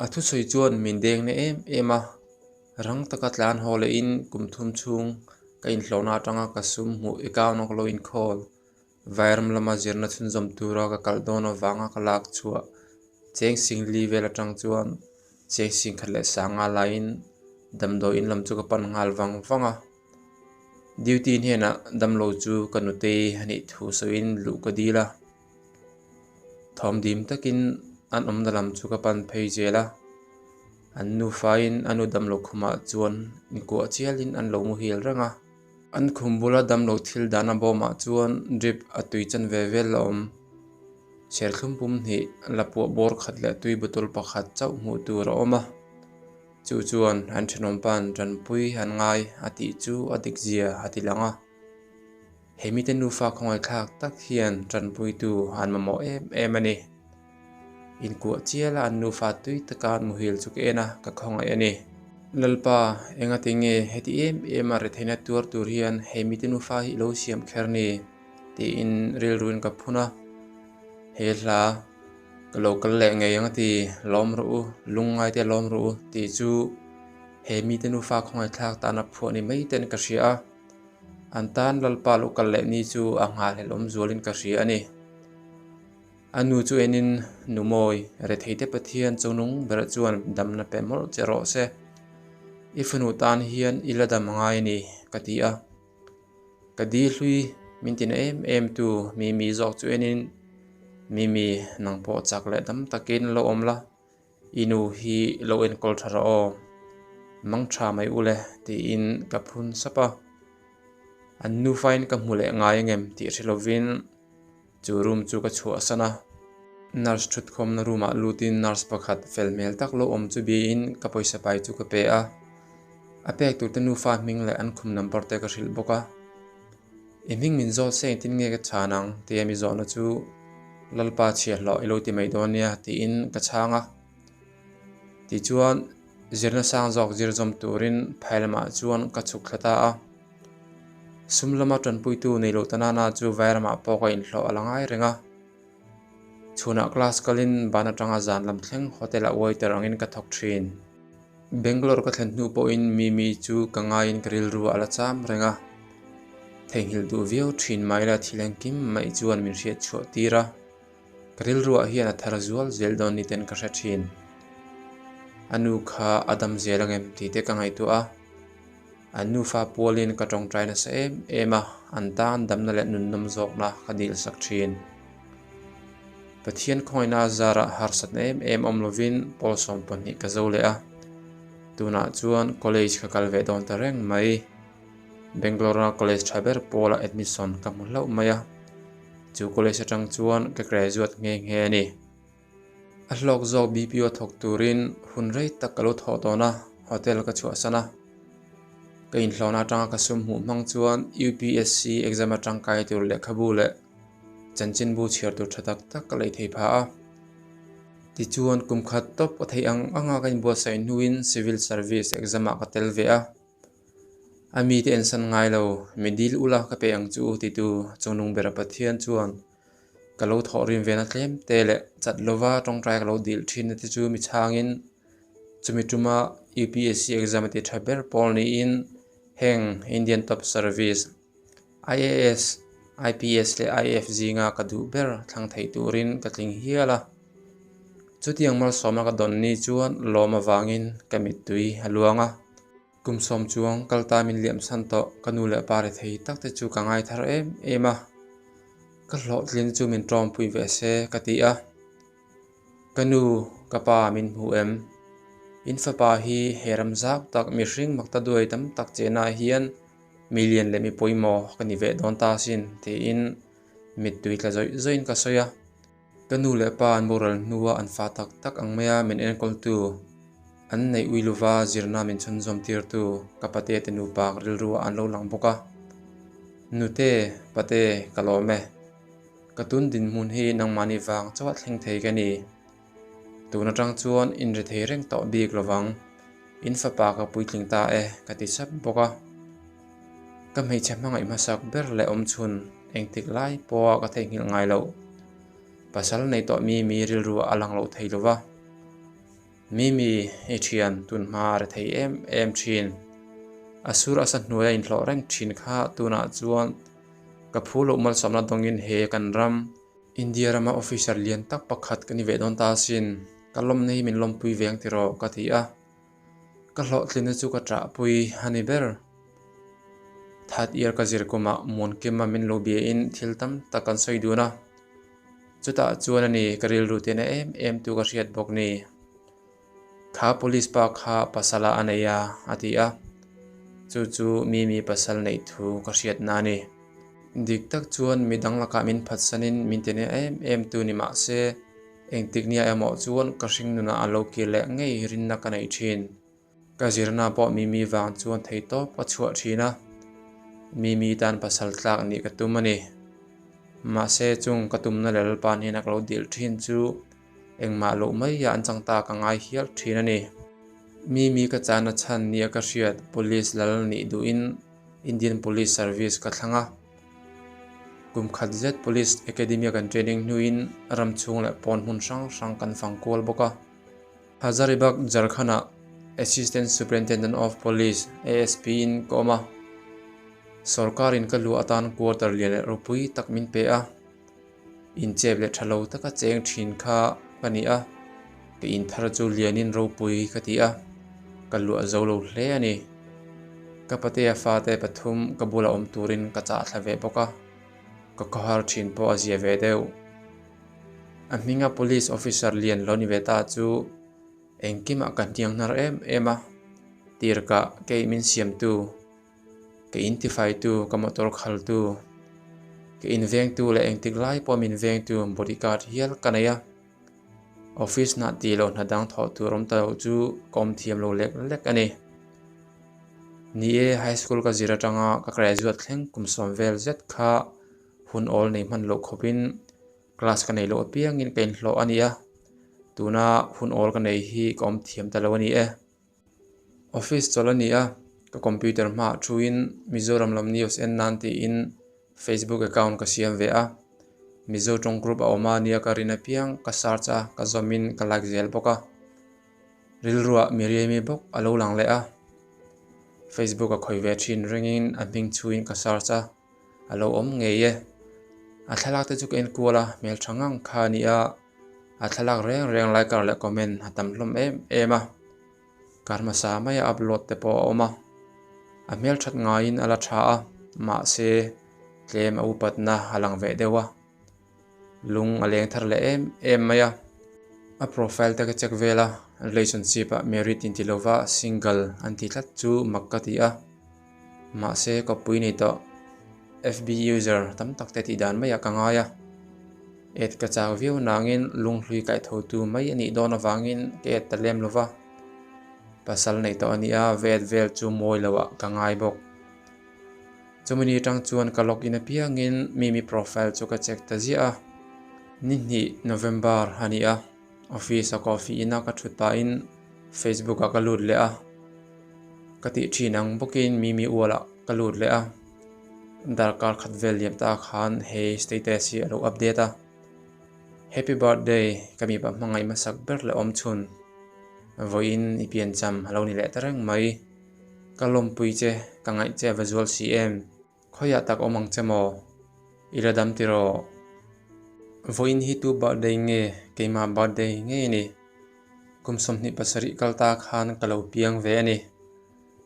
A thusawi chuan min deng na em em a, rang taka tlan haw lehin kum thum chhung ka inhlawhna atanga ka sum hmuh account a ka lo inkhawl. Vairam lama zirna chhunzawm tura ka kal dawn avanga ka lak chhuah cheng sing li vel atang chuan cheng sing khat leh sanga laiin damdawi in lam chu ka pan nghal vang vang a. Duty hnenah damlo chu ka nutei a nih thu sawiin luh ka dil a. Thawm dim takin an awmna lam chu ka pan phei zel a. An nufain a nu damlo khumah chuan inkuah chialin an lo muhil reng a. An khum bula damlo thil dahna bawmah chuan drip a tui chan ve vel la awm. Serthlum pum hnih la puah bawr khat leh tui bottle pakhat chauh hmuh tur a awm a. Chu chuan an thenawmpa an tanpui an ngai a tih chu a dik zia a ti lang a. He mite nufa khawngaihthlak tak hian tanpuitu an mamawh em em a ni. Inkuah chiala an nufa tui taka an muhil chu ka en a, ka khawngaih a ni. Lalpa, engati nge heti em em a retheihna tuar tur hian he mite nufa hi i lo siam kher ni? tiin rilruin ka phun a. He hla ka lo kal leh ngei ang a ti, lawm rawh u, lungngaite lawm rawh u tih chu he mite nufa khawngaihthlak tana phuah ni mai ten ka hria a. An tan Lalpa lo kal leh ni chu a nghahhlelh awm zualin ka hria a ni. A nu chu enin, Nu mawi, retheite Pathian chungnung ber chuan damna pe mawlh che rawh se. I fanu tan hian i la dam ngai a ni, ka ti a. Ka di hlui min tina em em tu Mimi zawk chu enin, Mimi, nang pawh chak leh dam takin lo awm la. I nu hi lo enkawl tha rawh aw, mang tha mai u le tiin ka phun sap a. An nufain ka hmu leh ngai angem tih hre lovin chu room chu ka chhuahsan a. Nurse thutkhawmna room ah lutin nurse pakhat fel hmel tak lo awm chu biain ka pawisa pai chu ka pe a. A pek turte nufa hming leh an khum number te ka hrilh bawk a. I hming min zawt se engtin nge ka chhan ang tia mi zawhna chu Lalpa chhiahhlawh i lo ti mai dawn nia tiin ka chhang a. Tichuan zirna sang zawk zir zawm turin phai lamah chuan ka chhuk thla ta a. Sum lama tanpuitu nei loh ta nana chu vairamah pawh ka inhlawh a la ngai reng a. Chhunah class kalin ban atanga zan lam thleng hotel ah waiter angin ka thawk thin. Bangalore ka thlen hnu pawhin Mimi chu ka ngaiin ka rilru a la cham reng a. Theihnghilh duh viau thin mai la thil engkim mai chuan min hriat chhuah tir a. Ka rilruah hian a thar zual zel dawn ni ten ka hre thin. A nu kha a dam zel angem tih te ka ngaihtuah a. An nufa pualin ka tawngtai nasa em em a, an tan damna leh nunnawm zawkna ka dilsak thin. Pathian khawngaihna a zarah harsatna em em awm lovin pawl 12 ka zo leh a, tunah chuan college ka kal ve dawn ta reng mai. Bangalore-a college tha ber pawlah admission ka hmu hlauh mai a, chu college atang chuan ka graduate nghe nghe a ni. A hlawk zawk BPO thawk turin hun rei tak ka lo thawh dawn a, hotel ka chhuahsan a. Ka inhlawhna atanga ka sum hmuh hmang chuan UPSC exam atang kai tur lehkhabu leh chanchinbu chhiar tur tha tak tak ka lei thei phah a. Tichuan kum khat tawp ka theih ang anga ka inbuatsaih hnuin civil service exam ah ka tel ve a. A mite ensan ngai lo, mi dil ula ka pe ang chu titu Chungnung bera Pathian chuan Ka lo thawh rim vena tlem te leh chat lova tawngtai ka lo dil thin te chu mi chhangin chumi tuma UPSC exam a ti tha ber pawl niin heng Indian Top Service, IAS, IPS leh IAF zinga ka duh ber thlang theih turin ka tling hial a. Chutiang malsawmna ka dawn ni chuan lawm avangin ka mittui a luang a. Kum sawm chuang kal ta min liam chhan tawh ka nu leh pa rethei tak te chu ka ngai thar em em a, ka hlawhtlin chu min tawngpui ve se ka ti a. Ka nu, ka pa min hmu em? In fapa hi he ram zau tak mihring makta duai tam tak chenah hian mi lian leh mi pawimawh ka ni ve dawn ta asin tiin mittui tla zawih zawihin ka sawi a. Ka nu leh pa an boral hnua an fa tak tak ang maia min enkawltu, an neih ui lova zirna min chhunzawm tirtu ka pate te nupa ka rilru ah an lo lang bawk a. Nute, pate, ka lawm e. Ka tun dinhmun hi nangmahni vang chauh a thleng thei ka ni. Tun atang chuan in ri thei reng tawh bik lovang. In fapa ka puitling ta e, ka ti sap bawk a. Ka hmeichhe hmangaih hmasak ber leh awmchhun engtik lai pawha ka theihnghilh ngai loh. Pasal nei tawh mi mi rilru a lang loh thei lo va. Mimi i thian tun hma a rethei em em thin. A sur a sa hnuaia inhlawh reng thin kha tunah chuan ka phu loh malsawmna dawngin he kan ram India rama officer lian tak pakhat ka ni ve dawn ta asin, ka lawmna hi min lawmpui ve ang tiraw ka ti a. Ka hlawhtlinna chu ka ṭahpui a ni ber. Third year ka zir kumah Muankima min lo biain thil tam tak kan sawi dun a. Chutah chuan a ni ka rilru tihna em em tu ka hriat bawk ni. Kha police pa kha pasal a nei a, a ti a. Chu chu Mimi pasal neih thu ka hriatna a ni. Dik tak chuan midang lakah min phatsanin min tihna em em tu ni mah se, engtik nia emaw chuan ka hring nunah a lo kir leh ngei rinna ka neih thin. Ka zirna pawh Mimi vang chuan theihtawp ka chhuah thin a, Mimi tan pasal tlak nih ka tum a ni. Mahse chung ka tumna leh Lalpa hnena ka lo dil thin chu engmah loh mai ah an chang ta ka ngai hial thin a ni. Mimi ka chana chhan nia ka hriat Police lal nih duhin Indian Police Service ka thlang a. Kum khat zet Police Academy a kan training hnuin ram chhung leh pawn hmun hrang hrang kan fang kual bawk a. Hazaribagh, Jharkhand-ah Assistant Superintendent of Police, ASP, in ka awm a. Sorkarin ka luah atan quarter lian leh ropui tak min pe a. Inchep leh tha lo taka cheng thin kha ka ni a, ka inthar chu lianin ropui ka ti a, ka luah zo lo hle a ni. Ka patea fate pathum ka bula awm turin ka chah thla ve bawk a, ka khawhar thin pawh a zia ve deuh. A hminga police officer lian lo ni ve ta chu engkimah ka hniang hnar em em a, tirkah kei min siamtu. Ka intifaitu, ka motor khaltu, ka invengtu leh engtik lai pawh min vengtu bodyguard hial ka nei a. Office hna tih loh hna dang thawh tur awm ta loh chu ka awm thiam lo lek lek a ni. Ni e, high school ka zir atanga ka graduate thleng kum sawm vel zet kha hun awl nei hman loh khawpin class ka nei loh apiangin ka inhlawh a ni a. Tuna hun awl ka nei hi ka awm thiam ta lo a ni e. Office chawlh a ni a, ka computer hmaah thuin Mizoram lam news en nan tiin Facebook account ka siam ve a, Mizo tawng group a awm a nia ka rin apiang ka search a, ka zawmin ka like zel bawk a. Rilruah Miriami bawk a lo lang leh a, Facebook a khawi ve thin ringin a hming chhuin ka search a, a lo awm ngei e. A thlalak te chu ka enkual a, hmeltha ngang kha a ni a. A thlalak reng reng liker leh comment a tam hlawm em em a, kar hmasa maia upload te pawh a awm a, a hmelthat ngaiin a la tha a, mahse tlem a upatna a lang ve deuh a, lung a leng thar leh em em mai a, a profile te ka check vel a, relationship ah married inti lova single an ti tlat chu mak ka ti a. Mahse kawppui nei tawh FB user tam tak te tih dan maiah ka ngai a, add ka chak viau nangin lunghlui kaih tho tu mai a nih dawn avangin ka add ta lem lova, pasal nei tawh a nia vet vel chu mawi loah ka ngai bawk. Chumi ni atang chuan ka log in apiangin Mimi profile chu ka check ta ziah a, ni hnih November a ni a. Office a coffee in a ka thut pahin Facebook ah ka lut leh a, ka tih thin ang bawkin Mimi ual ah ka lut leh a, darkar khat vel liam ta khan hei status hi a lo update a, Happy birthday ka mipa hmangaih hmasak ber leh awm chhun, vawiin i piancham a lo ni leh ta reng mai, ka lawmpui che ka ngaih che a va zual si em. Khawiah tak awm ang che maw? I la dam tiraw? Vawiin hi tu birthday nge? Keimah birthday ngei a ni. Kum 27 kal ta khan ka lo piang ve a ni.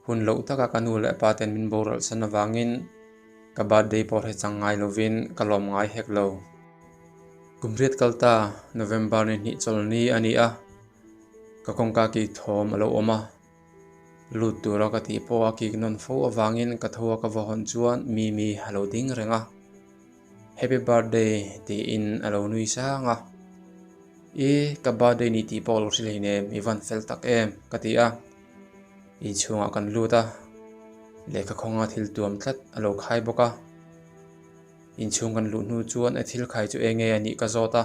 Hun loh taka ka nu leh pa ten min boral san avangin ka birthday pawh hre chang ngai lovin ka lawm ngai hek lo. Kum riat kal ta November ni hnih chawlni a ni a, ka kawngka kik thawm a lo awm a. Lut tura ka tih pawh a kik nawn fo avangin ka tho a ka va hawn chuan Mimi a lo ding reng a, Happy birthday tiin a lo nui sang a, I ka birthday ni tih pawh lo hre hleinem i van fel tak em ka ti a, inchhungah kan lut a, lehkha khawnga thil tuam tlat a lo khai bawk a. Inchhung kan luh hnu chuan a thil khai chu eng nge a nih ka zawt a,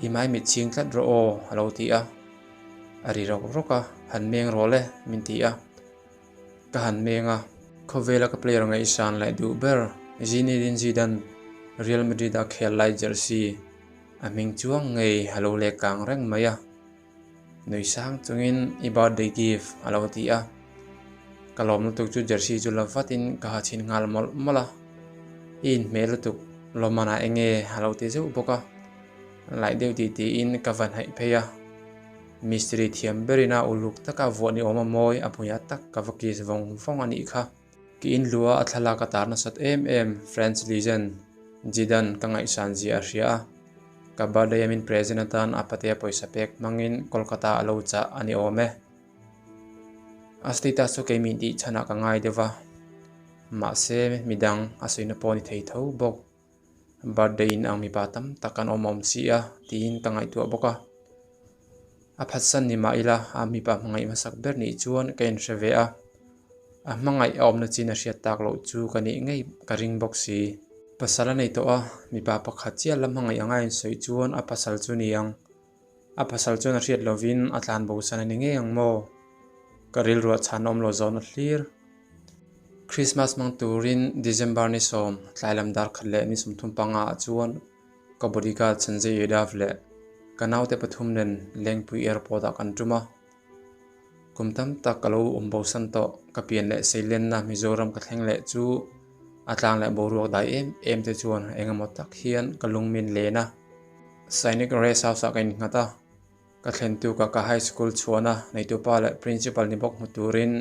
I mai mit chhing tlat rawh aw a lo ti a, a ri rawk rawk a, han meng rawh le min ti a, ka han meng a. Khawvela ka player ngaihsan leh duh ber Zinedine Zidane Real Madrid a khel lai jersey a hming chuang ngei a lo leh kang reng mai a. Nui sang chungin i birthday gift a lo ti a. Ka lawm lutuk chu jersey chu la vatin ka ha chhin nghal mawlh mawlh a. I inhmeh lutuk lawmmanah eng nge a lo ti zeuh bawk a. Laih deuh tih tiin ka van haih phei a. Mistiri thiam berin a uluk taka vuah ni awm a mawi a hmuiah tak ka va kiss vawng vawng a nih kha. Ki inlua a thlalak a tar nasat em em French legend Zidane ka ngaihsan zia a hria a. Ka birthday a min present atan a patea pawisa pek hmangin Kolkata a lo chah a ni awm e. A status chu kei min tih chhanah ka ngai deuh va, mahse midang a sawina pawh a ni thei tho bawk. Birthday in ang mipa tam tak an awm awm si a tiin ka ngaihtuah bawk a. A phatsan ni mah ila a mipa hmangaih hmasak ber nih chuan ka inhre ve a, a hmangaih a awmna chin a hriat tak loh chu ka nih ngei ka ring bawk si. Pasal a nei tawh a, mipa pakhat chiah la hmangaih anga insawi chuan a pasal chu ni ang. A pasal chuan a hriat lovin a tlan bo san a ni ngei ang maw? Ka rilruah chhan awm lo zawhna hlir. Christmas hmang turin December ni sawm tlai lam dar khat leh ni 35 ah chuan ka bodyguard Sanjay Yadav leh ka naute pathum nen Lengpui Airport ah kan tum a. Kum tam tak ka lo awm bo san tawh, ka pian leh seilenna Mizoram ka thleng leh chu a tlang leh boruak dai em em te chuan engemaw tak hian ka lung min len a. Sainik Rest House ah ka innghat a, ka thlen tukah ka High School chhuahna neitupa leh Principal ni bawk hmu turin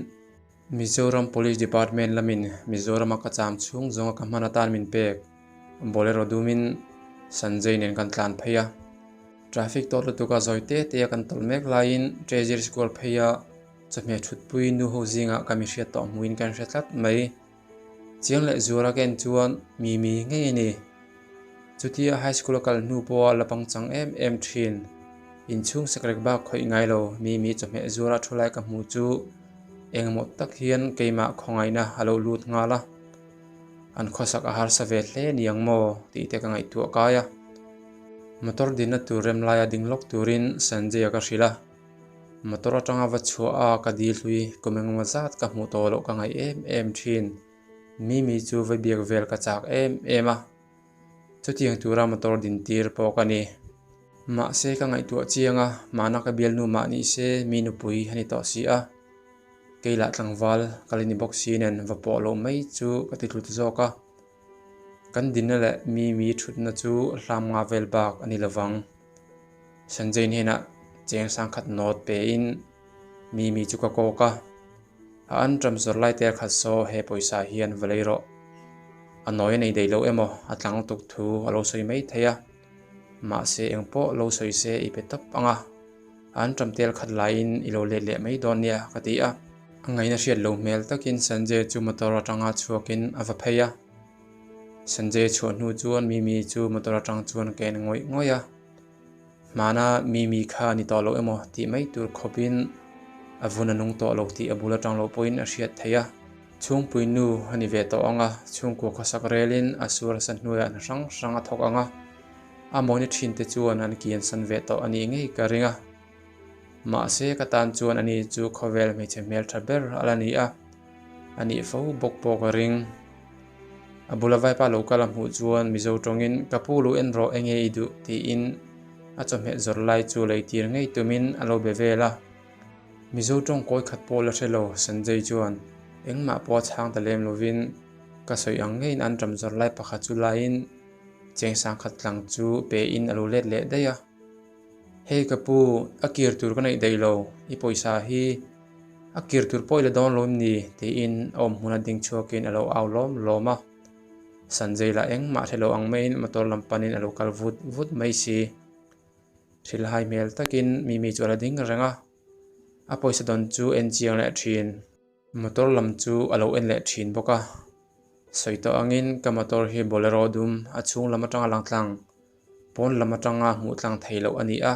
Mizoram Police Department lamin Mizorama ka cham chhung zawnga ka hman atan min pek Bolero dumin Sanjay nen kan tlan phei a. Traffic tawt lutuka zawi te te a kan tawlh mek laiin Treasury Square pheia chawhmeh thutpui nu ho zingah ka mi hriat tawh hmuin kan hre tlat mai. Chiang leh zuala ka en chuan mi mi ngei a ni. Chutia high school a kal hnu pawha la pangchang em em thin. Inchhung sekrek bak khawih ngai lo mi mi chawhmeh zuara thu lai ka hmu chu engemaw tak hian keimah khawngaihna a lo lut nghal a. An khawsak a harsa ve hle niang maw tih te ka ngaihtuah kai a. Motor dinna tur rem laia ding lawk turin Sanjay-a ka hrilh a. Motor atanga va chhuah a ka dil hlui kum engemaw zat ka hmuh tawh loh ka ngaih em em thin. Mimi chu va biak vel ka chak em em a, chutiang tura motor din tir pawh ka ni. Mahse ka ngaihtuah chiang a, mahna ka bialnu mah ni se mi nupui a ni tawh si a. Kei lah tlangval ka la ni bawk si nen va pawh loh mai chu ka ti tlut zawk a. Kan dinna leh Mimi thutna chu hlam nga vel bak a ni lovang. Sanjay hnenah cheng sangkhat nawt pein Mimi chu ka kawk a, a anṭam zawr lai tel khat saw he pawisa hian va lei rawh. A nawi a nei daih lo emaw a tlang lutuk thu a lo sawi mai thei a, mahse engpawh lo sawi se i pe tawp ang a, a anṭam tel khat laiin i lo let leh mai dawn nia ka ti a. A ngaihna hriat lo hmel takin Sanjay chu motor atanga chhuakin a va phei a. Sanjay chhuah hnu chuan Mimi chu motor atang chuan ka en ngawih ngawih a. Hmana Mimi kha a ni tawh lo emaw tih mai tur khawpin a vun a nung tawh lo tih a bul atang loh pawhin a hriat theih a. Chhungpui nu a ni ve tawh ang a, chhungkua khawsak relin a sur a sa hnuaiah hna hrang hrang a thawk ang a. A mawina thinte chuan an kian san ve tawh a nih ngei ka ring a. Mahse ka tan chuan ani chu khawvel hmeichhe hmeltha ber a la ni a, a nih fo bawk pawh ka ring. A bula vaipa lo kal a hmuh chuan Mizo tawngin ka pu lu en rawh enge i duh tiin a chawhmeh zawrh lai chu lei tir ngei tumin a lo be vel a. Mizo tawng kawi khat pawh la hre lo Sanjay chuan engmah pawh a chhang ta lem lovin ka sawi ang ngeiin an ṭam zawrh lai pakhat chu laiin cheng sangkhat tlang chu pein a lo let leh daih a. Hei ka pu, a kir tur ka neih daih lo, i pawisa hi a kir tur pawh i la dawn lo em ni? tiin a awm hmuna ding chhuakin a lo au lawm lawm a. Sanjay lah engmah hre lo ang maiin motor lam panin a lo kal vut vut mai si. Hrilhai hmel takin Mimi chu a la ding reng a, a pawisa dawn chu en chiang leh thin. Motor lam chu a lo en leh thin bawk a, sawi tawh angin ka motor hi Bolero dum a chhung lam atanga lang tlang, pawn lam atanga hmuh tlang thei loh a ni a,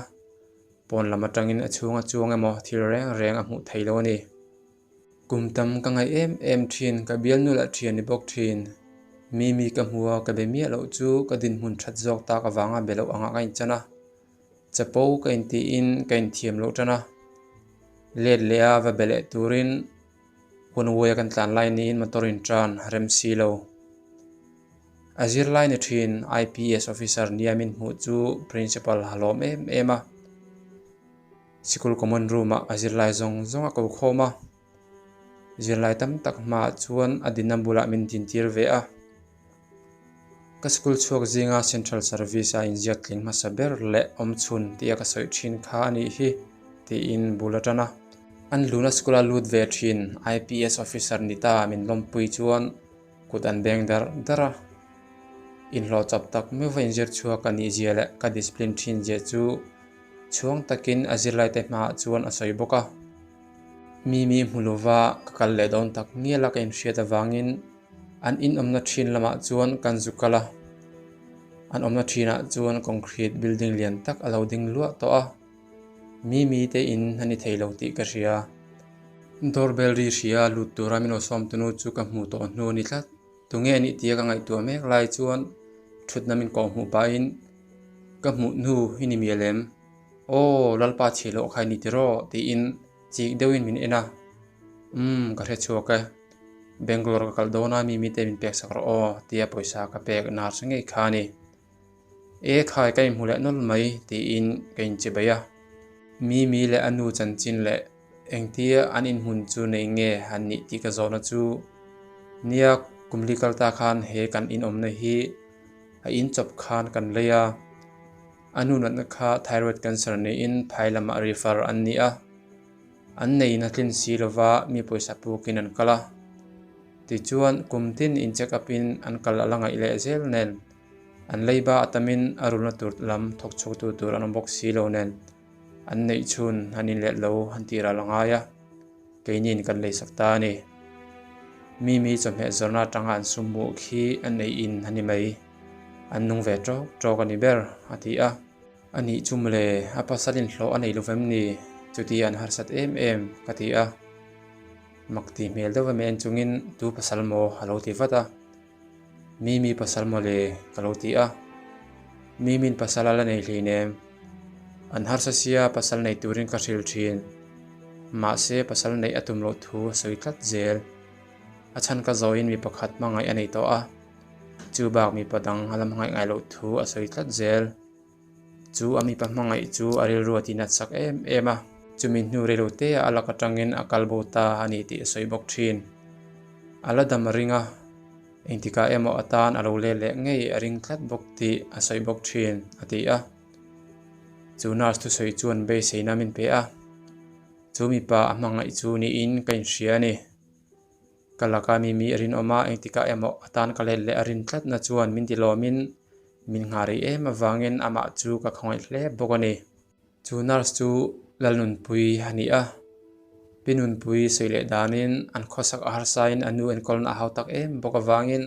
pawn lam atangin a chhunga chuang emaw thil reng reng a hmuh thei lo a ni. Kum tam ka ngaih em em thin, ka bialnu lah thian ni bawk thin. Mimi ka hmu a, ka be miah loh chu ka dinhmun that zawk tak avanga be loh angah ka inchan a. Chapo ka intiin ka inthiam loh tan a, let leh a va be leh turin hun uaia kan tlan lai niin motor in tan rem si lo. A zirlai ni thin IPS officer nia min hmuh chu principal a lawm em em a. Sikul common room-ah a zirlai zawng zawng a ko khawm a. Zirlai tam tak hmaah chuan a dinna bulah min dintir ve a. Ka school chhuak zinga Central Service a inziak tling hmasa ber leh awm chhun tia ka sawi thin kha a nih hi tiin bul a tan a. An luna school a lut ve thin IPS officer ni ta min lawmpui chuan kut an beng dar dar a. Inhlawh chawp tak meuh va inzir chhuak a nih zia leh ka discipline thin zia chu chhuang takin a zirlaite hmaah chuan a sawi bawk a. Mimi hmu lova ka kal leh dawn tak ngial a ka inhriat avangin An inawmna thin lamah chuan kan zu kal a, an awmna thinah chuan concrete building lian tak a lo ding luah tawh a, Mimi te in a ni thei lo tih ka hria. Doorbell ri hria lut tura min awsawm tunu chu ka hmu tawh hnu a ni tlat. Tunge a nih tia ka ngaihtuah mek lai chuan thutna min kawh hmuh pahin ka hmuh hnu i ni mial em? Aw Lalpa chhiah loh kha i ni tiraw? tiin chik deuhin min en a, Umm ka hre chhuak e. Bangalore ka kal dawn a mi mite min pek sak rawh aw tia pawisa ka pek nurse ngei kha a ni. E khai ka inhmu leh nawlh mai tiin ka inche bai a. Mimi leh a nu chanchin leh engtia an inhmun chu nei nge han nih tih ka zawhna chu nia kum li kal ta khan he kan inawmna hi a inchawp khan kan lei a. A nu natna kha thyroid cancer niin phai lamah refer an ni a. An neiin a tlin si lova mi pawisa pukin an kal a. Tichuan kum tin in check up in an kal a la ngaih leh zel nen an leiba a tamin a rulna tur lam thawk chhuak tu tur an awm bawk si lo nen an neih chhun an in leh lo an tih ral a ngai a, keiniin kan leisak ta a ni. Mimi chawhmeh zawrhna atanga an sum hmuh khi an ei in a ni mai, an nung ve tawk tawk a ni ber a ti a. A nih chu mawle, a pasal in hlawh a nei lo vem ni? Chuti an harsat em em, ka ti a. Mak ti hmel deuh em en chungin tu pasal maw a lo ti vat a. Mimi pasal mawle, ka lo ti a. Mimi'n pasal a la nei hleinem. An harsa sia pasal nei turin ka hrilh thin. Mahse pasal neih a tum loh thu a sawi tlat zel. A chhan ka zawiin mi pakhat hmangaih a nei tawh a. Chu bak mipa dang a la hmangaih ngai loh thu a sawi tlat zel. Chu a mipa hmangaih chu a rilru a tinat sak em em a, chumi hnu reilo te a lak atangin a kal bo ta a ni tih a sawi bawk thin. A la dam a ring a, engtikah emaw atan a lo let leh ngei a ring tlat bawk tih a sawi bawk thin, a ti a. Chu nurse thusawi chuan beiseina min pe a, chu mipa a hmangaih chu niin ka inhria a ni. Ka laka Mimi a rinawm a, engtikah emaw atan ka let leh a rin tlatna chuan min ti lawmin min nghah rih em avangin amah chu ka khawngaih hle bawk a ni. Chu nurse chu Lalnunpui a ni a, Pi Nunpui sawi leh danin an khawsak a harsain a nu enkawlna a hau tak em bawk avangin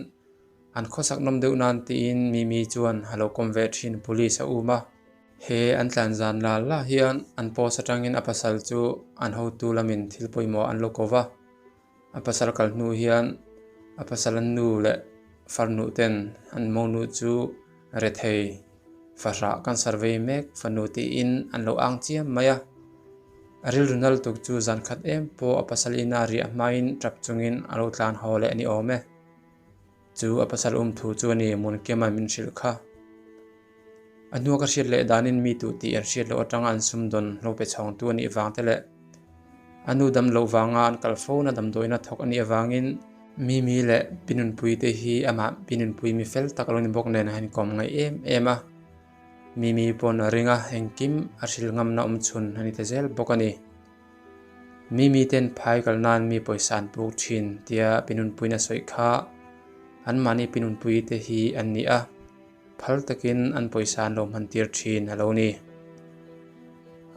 an khawsak nawm deuh nan tiin Mimi chuan a lo kawm ve thin police a um a. He an tlan zan la la hian an post atangin a pasal chu an hotu lamin thil pawimawh an lo ko va. A pasal kal hnu hian a pasal an nu leh farnu ten an monu chu rethei fahrah cancer vei mek fanu tiin an lo ang chiam mai a. A rilru nal tuk chu zan khat em pawh a pasal ina riah hmain tap chungin a lo tlan haw leh a ni awm e. Chu a pasal um thu chu a ni Munkema min hrilh kha. A hnua ka hriat leh danin mi tuh tih an hriat loh atanga an sumdawn hlo pe chhawngtu a nih vang te leh a nu dam loh vanga an kal fona damdawiina thawk a nih avangin Mimi leh Pi Nunpui te hi amah Pi Nunpui mi fel tak lo ni bawk nen a inkawm ngaih em em a. Mimi pawn a ring a, engkim a hrilh ngamna awm chhun a ni ta zel bawk a ni. Mimi ten phai kal nan mi pawisa an puk thin tia Pi Nunpuiin a sawi kha anmahni Pi Nunpui te hi an ni a. Phal takin an pawisa an lo hman tir thin a lo ni.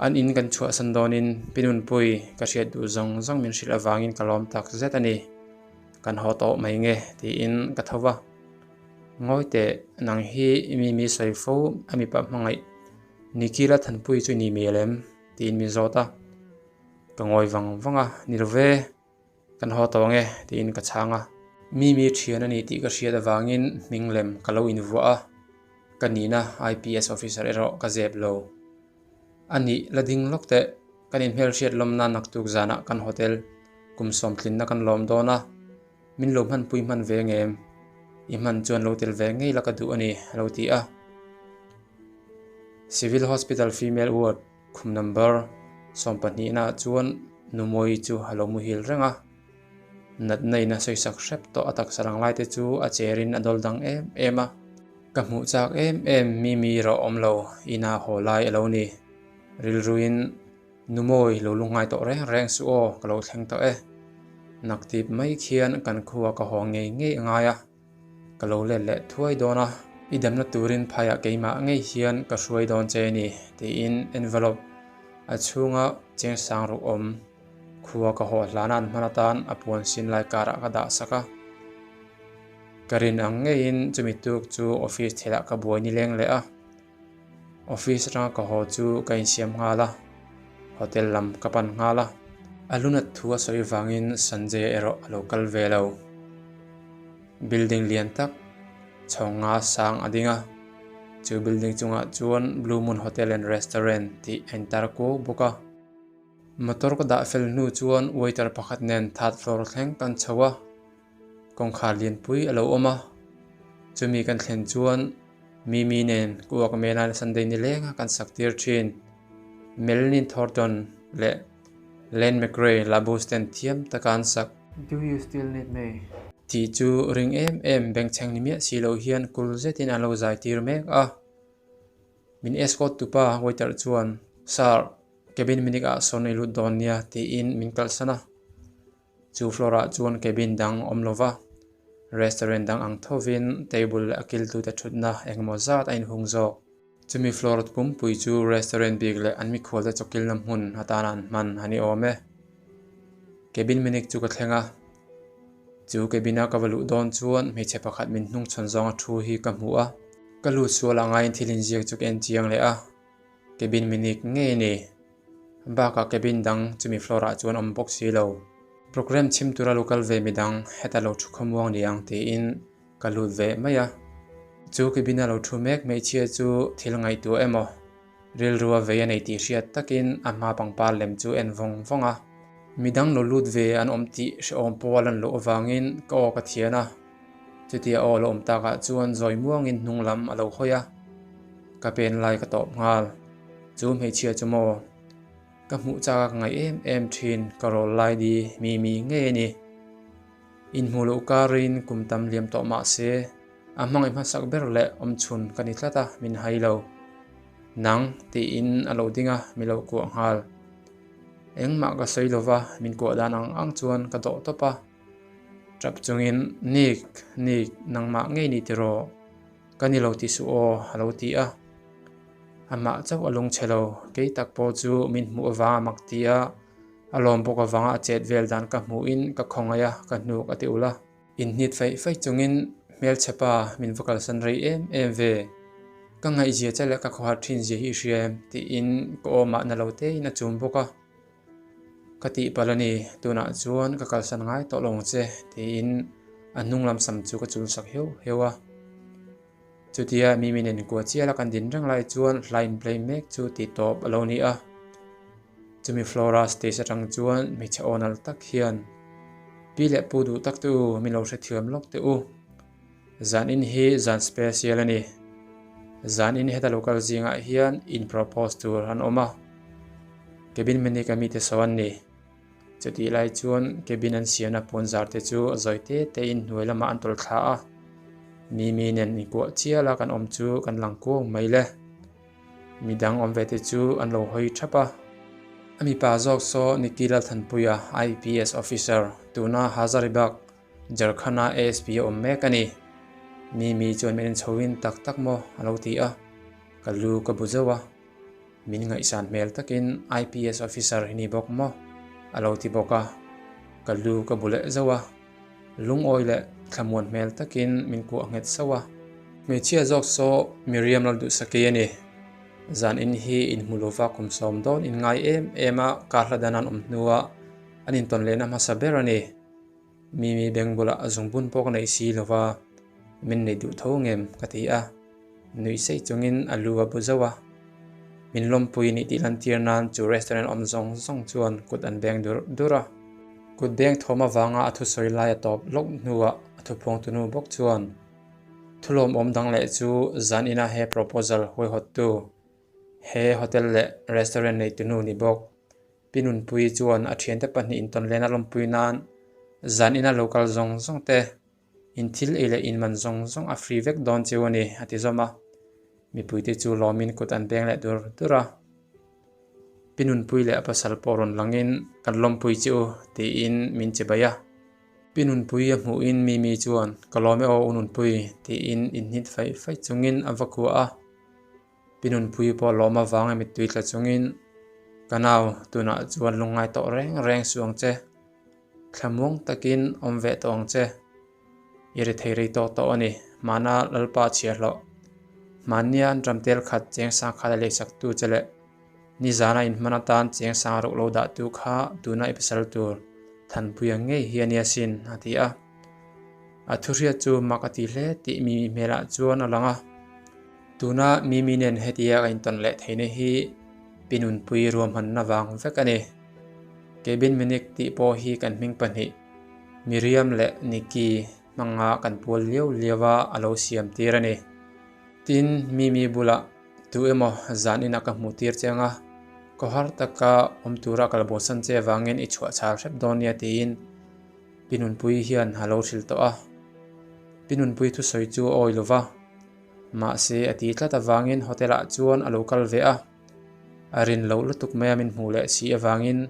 An in kan chhuahsan dawnin Pi Nunpui ka hriat duh zawng zawng min hrilh avangin ka lawm tak zet a ni. Kan haw tawh mai nge tiin ka tho va. Ngawi teh nang hi mi mi sawi fo a mipa hmangaih Nikhila Thanpui chu i ni mial em? tiin min zawt a. Ka ngawi vang vang a, ni lo ve. Kan haw tawh ang e, tiin ka chhang a. Mimi thian a ni tih ka hriat avangin hming lem ka lo invuah a, ka nihna IPS officer erawh ka zep lo. A nih la ding lawk teh, kan inhmelhriat lawmna naktuk zanah kan hotel kum sawmtlinna kan lawm dawn a, min lo hmanpui hman ve ngem? I hman chuan lo tel ve ngei la ka duh a ni, a lo ti a. Civil Hospital Female Ward. Khum number Sawmpahnihnaah chuan Numawii chu a lo muhil reng a. Natna in a sawisak hrep tawh a taksa rang lai te chu a cherin a dawl dang em em a. Ka hmuh chak em em Mimi erawh awm lo, ina haw lai a lo ni. Rilruin Numawi lo lungngai tawh reng reng suh aw, ka lo thleng tawh e. Naktip mai khian kan khua ka haw ngei ngei a ngai a. Ka lo let leh thuai dawn a, i damna turin phaiah keimah ngei hian ka hruai dawn che ni, tiin envelope a chhunga cheng sang ruk awm khua ka haw hlana an hman atan a puan sin lai karah ka dah sak a. Ka rin ang ngeiin chumi tuk chu office thilah ka buai nileng leh a. Office atanga ka haw chu ka insiam nghal a, hotel lam ka pan nghal a. A lunat thu a sawi vangin Sanjay erawh a lo kal ve lo. Building lian tak chhawng nga sang a ding a, chu building chungah chuan Blue Moon Hotel and Restaurant tih a intar kuau bawk a. Motor ka dah fel hnu chuan waiter pakhat nen third floor thleng kan chho a, kawngkhar lianpui a lo awm a, chumi kan thlen chuan Mimi nen kuak mela Sunday nilenga kan sak tir thin. Melanie Thornton leh Len McRae Labus ten thiam taka an sak. Do you still need me? Tih chu ring em em bengchheng ni miah si lo hian kul zetin an lo zai tir mek a. Min escort tupa waiter chuan, Sir, cabin minute ah sawn i lut dawn nia tiin min kalhsan a. Chu floor ah chuan cabin dang awm lo va, restaurant dang ang thovin table leh a kiltute thutna engemaw zat a inhung zawk. Chumi floor pumpui chu restaurant bik leh an mikhualte chawkilna hmun atana an hman a ni awm e. Cabin minik chu ka thleng a, chu cabin a ka va luh dawn chuan hmeichhe pakhat min hnungchhawn zawnga thu hi ka hmu a, ka lut sual a ngaiin thil inziak chu ka en chiang leh a. Cabin minik ngei a ni. Bakah cabin dang chumi floor ah chuan awm bawk si lo. Program chhim tura lo kal ve midang heta lo thu khawmuang ni ang tiin ka lut ve mai a. Chu cabin a lo thu mek hmeichhia chu thil ngaihtuah emaw rilru a vei a nei tih hriat takin a hma pangpar lem chu en vawng vawng a. Midang lo lut ve an awm tih hrehawm pawh a lan loh avangin ka aw ka thian a. Chutia aw lo awm takah chuan zawi muangin hnung lam a lo hawi a, ka pen lai ka tawp nghal. Chu hmeichhia chu maw? Ka hmuh chak a ka ngaih em em thin, ka rawl lai di mi mi ngei a ni. Inhmuh loh karin kum tam liam tawh mah se, a hmangaih hmasak ber leh awmchhun ka ni tlat a, min hai lo. Nang, tiin a lo ding a, mi lo kuah nghal. Engmah ka sawi lova, min kuah dan ang ang chuan ka dawh tawp a. Tap chungin, Nick, Nick, nangmah ngei ni tiraw? Ka ni lo ti suh aw, a lo ti a. Amah chauh a lungchhe lo, kei tak pawh chu min hmuh avanga mak ti a, a lawm bawk avanga a chet vel dan ka hmuhin ka khawngaih a, ka hnuk a ti ulh a. Inhnit feih feih chungin, Hmelchhe pa, min va kalsan rei em em ve. Ka ngaihzia che leh ka khawhar thinzia hi i hria em? tiin ka awmah na lo tein a chum bawk a. Ka tihpalh a ni, tunah chuan ka kalsan ngai tawh lo ang che, tiin a hnung lam sam chu ka chul sak heuh heuh a. Chutia Mimi nen kua chiala kan din reng lai chuan hla in play mek chu tih tawp a lo ni a. Chumi Flora stage atang chuan hmeichhe aw nal tak hian, Pi leh pu duh tak te u, min lo hrethiam lawk teh u. Zan in hi zan special a ni. Zan in heta lo kal zingah hian in propose tur an awm a. Cabin mechanic a mite saw an ni. Chutih lai chuan cabin an siamna puanzar te chu zawi te te in hnuai lamah an tawlh thla a. Mimi nen inkuah chial a kan awm chu kan lang kuau mai le. Midang awm ve te chu an lo hawi thap a. A mipa zawk saw Nicky Lalthanpuia, IPS officer, tuna Hazaribagh Jharkhand-a ASP a awm mek a ni. Mimi chuan min en chhoin tak tak maw a lo ti a, ka lu ka bu zauh a. Min ngaihsan hmel takin IPS officer hi ni bawk maw a lo ti bawk a, ka lu ka bu leh zauh a. Lungawi leh thlamuan hmel takin min kuah nghet sauh a. Hmeichhia zawk saw Miriam Lalduhsaki a ni. Zan in hi inhmu lova kum sawm dawn in ngai em em a, kar hla dan an awm hnuah an intawn lehna hmasa ber a ni. Mimi beng bulah a zungbun pawh ka neih si lo va, min nei duh tho ngem ka ti a, nuih seih chungin a lu a bu zauh a. Min lawmpui nih tih lantir nan chu restaurant awm zawng zawng chuan kut an beng dur dur a. Kut beng thawm avanga a thusawi lai a tawp lawk hnuah a thuphawngtunu bawk chuan thulawmawm dang leh chu zan ina he proposal huaihawttu he hotel leh restaurant neitunu ni bawk. Pi Nunpuii chuan a thiante pahnih intawn lehna lawmpui nan zan ina lo kal zawng zawng te, in thil ei leh in man zawng zawng a free vek dawn cheu a ni, a ti zawm a. Mipuite chu lawmin kut an beng leh dur dur a. Pi Nunpuii leh a pasal pawh rawn langin kan lawmpui che u tiin min che bai a. Pi Nunpuii a hmuhin Mimi chuan ka lawm e aw U Nunpui tiin inhnit faih faih chungin a va kuah a. Pi Nunpuii pawh lawm avanga mittui tla chungin ka nau tunah chuan lungngai tawh reng reng suh ang che. Thlamuang takin awm ve tawh ang che. I ri thei rei tawk tawh a ni. Hmana Lalpa chhiar hlawh. Hmannia an ram tel khat cheng sang khat a leisaktu che leh nizana inhman atan cheng sang ruk lo dahtu kha tuna i pasal tur Thanpuia ngei hi a nia sin, a ti a. A thuhriat chu mak a ti hle tih Mimi hmelah chuan a lang a. Tuna Mimi nen hetia ka intawn leh theihna hi Pi Nunpui ruahmanna vang vek a ni. Cabin Minik tih pawh hi kan hming pahnih Miriam leh Nikki hmanga kan pual liau liau a a lo siam tir a ni. Tin, Mimi bulah tu emaw zan inah ka hmuh tir che anga khawhar taka awm tura kal bosan che avangin i chhuah chhal hrep dawn nia tiin Pi Nunpui hian a lo hrilh tawh a. Pi Nunpui thusawi chu a awi lova, mahse a ti tlat avangin hotel ah chuan a lo kal ve a. A rin loh lutuk mai a min hmuh leh si avangin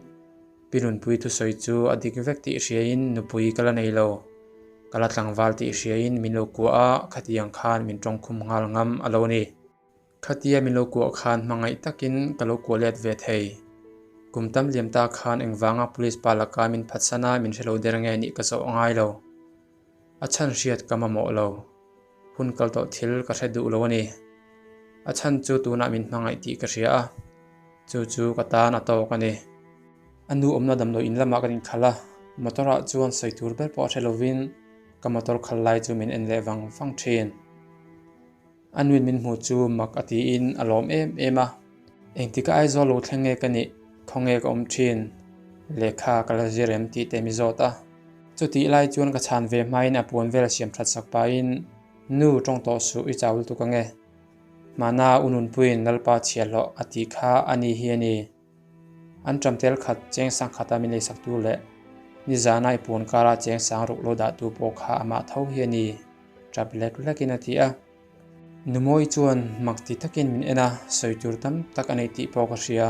Pi Nunpui thusawi chu a dik vek tih hriain nupui ka la nei lo. Ka la tlangval tih hriain min lo kuah a, khatiang khan min tawngkhum nghal ngam a lo ni. Khatia min lo kuah khan hmangaih takin ka lo kuah let ve thei. Kum tam liam ta khan engvanga police pa laka min phatsan a min hre lo der nge nih ka zawh ngai lo. A chhan hriat ka mamawh lo. Hun kal tawh thil ka hre duh lo a ni. A chhan chu tunah min hmangaih tih ka hria a, chu chu ka tan a tawk a ni. A nu awmna damdawi in lamah kan inkhalh a, motor ah chuan sawi tur ber pawh hre lovin ka motor khal lai chu min en leh vang vang thin. A nuin min hmuh chu mak a tiin a lawm em em a. Engtika Aizawl lo thleng nge ka nih, khawnge ka awm thin, lehkha ka la zir em tih te mi zawt a. Chutih lai chuan ka chhan ve hmain a puan vel siam that sak pahin, Nu, tawng tawh suh i chau lutuk ange. Hmana u Nunpuiin Lalpa chhiahhlawh a tih kha a ni hi a ni. An ṭam tel khat cheng sang khata min leisaktu leh nizana i puan kara cheng sang ruk lo dahtu pawh kha amah tho hi a ni, ṭap lek lekin a ti a. Numawi chuan mak ti takin min en a, sawi tur tam tak a nei tih pawh ka hria.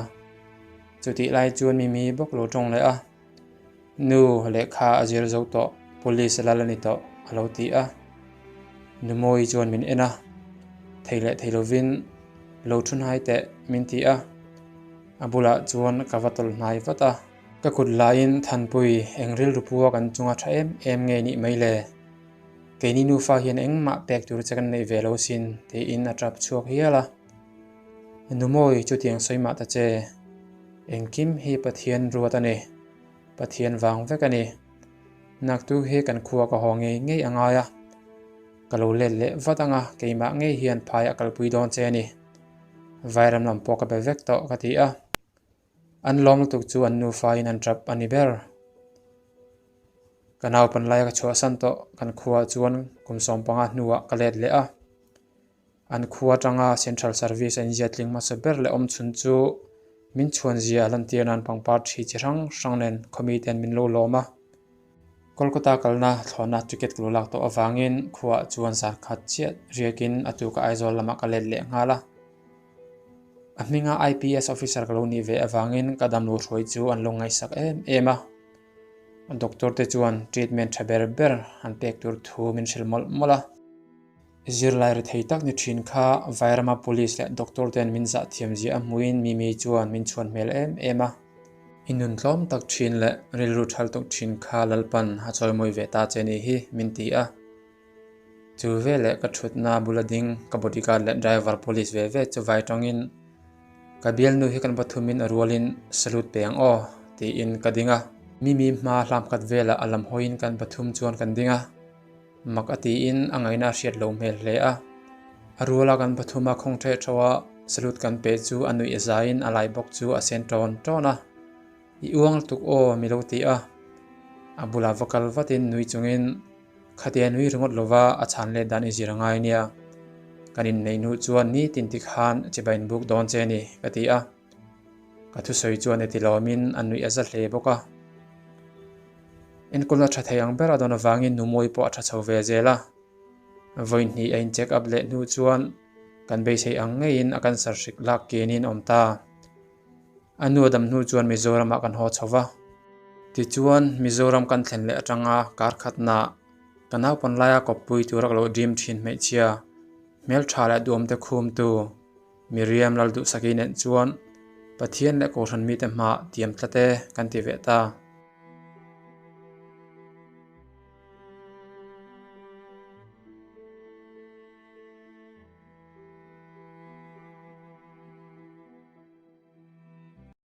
Chutih lai chuan Mimi bawk lo ṭawng leh a. Nu lehkha a zir zo tawh, police a lal a ni tawh, a lo ti a. Numawi chuan min en a, thei leh thei lovin lo thu hnai teh min ti a. A bulah chuan ka va tawlh hnai vat a. Ka kut laiin Thanpui eng rilru pua kan chunga tha em em nge nih mai le? Keini nufa hian engmah pek tur che kan neih ve lo sin, tiin a tap chhuak hial a. Numawi chutiang sawi mah ta che. Engkim hi Pathian ruat a ni. Pathian vang vek a ni. Naktu hi kan khua ka haw ngei ngei a ngai a. Ka lo let leh vat ang a, keimah ngei hian phai a kalpui dawn che a ni. Vairam lam pawh ka be vek tawh ka ti a. An lawm lutuk chu an nufain an tap a ni ber. Ka naupan laia ka chhuahsan tawh kan khuaah chuan kum 15 hnuah ka let leh a. An khua atanga Central Service a inziah tling hmasa ber leh awm chhun chu min chhuan zia a lantir nan pangpar thi chi hrang hrang nen khawmi ten min lo lawm a. Kolkata kalna thlawhna ticket ka lo lak tawh avangin khuaah chuan zan khat chiah riakin a tuka Aizawl lamah ka let leh nghal a. A hminga IPS officer ka lo nih ve avangin ka damlo hruai chu an lo ngaihsak em em a. Doctor te chuan treatment tha ber ber an pek tur thu min hrilh mawlh mawlh a. Zirlai rethei tak ni thin kha Vairama Police leh Doctor ten min zah thiam zia a hmuhin Mimi chuan min chhuan hmel em em a. I nun tlawm tak thin leh rilru thal tuk thin kha Lalpan a chawimawi ve ta che ni hi min ti a. Chu veleh ka thutna bula ding ka bodyguard leh driver police ve ve chu vai tawngin ka bialnu hi kan pathumin a rualin salute pe ang aw tiin ka ding a. Mimi hma hlam khat velah a lam hawiin kan pathum chuan kan ding a. Mak a tiin a ngaihna a hriat lo hmel hle a. A ruala kan pathuma khawng ṭheh ṭho a salute kan pe chu a nuih a zaiin a lai bawk chu a sen ṭawn ṭawn a. I uang lutuk aw mi lo ti a. A bulah va kal vatin nui chungin khatia nui ringawt lova a chhan let dan i zir a ngai nia. Kan inneih hnu chuan nitin tikhan chibai in buk dawn che ni ka ti a. Ka thusawi chuan e ti lawmin a nuih a za hle bawk a. Enkawlna tha thei ang ber a dawn avangin nu mawi pawh a tha chho ve zel a. Vawi hnih a in check up leh hnu chuan kan beisei ang ngeiin a cancer hrik lak kianin a awm ta. A nu a dam hnu chuan Mizoramah kan haw chho va. Tichuan Mizoram kan thlen leh atanga kar khatnaah ka naupan laia kawppui tura ka lo dream thin hmeichhia hmeltha leh duhawmte khumtu Miriam Lalduhsaki nen chuan Pathian leh Kohhran mite hmaah tiam tlat e kan ti ve ta.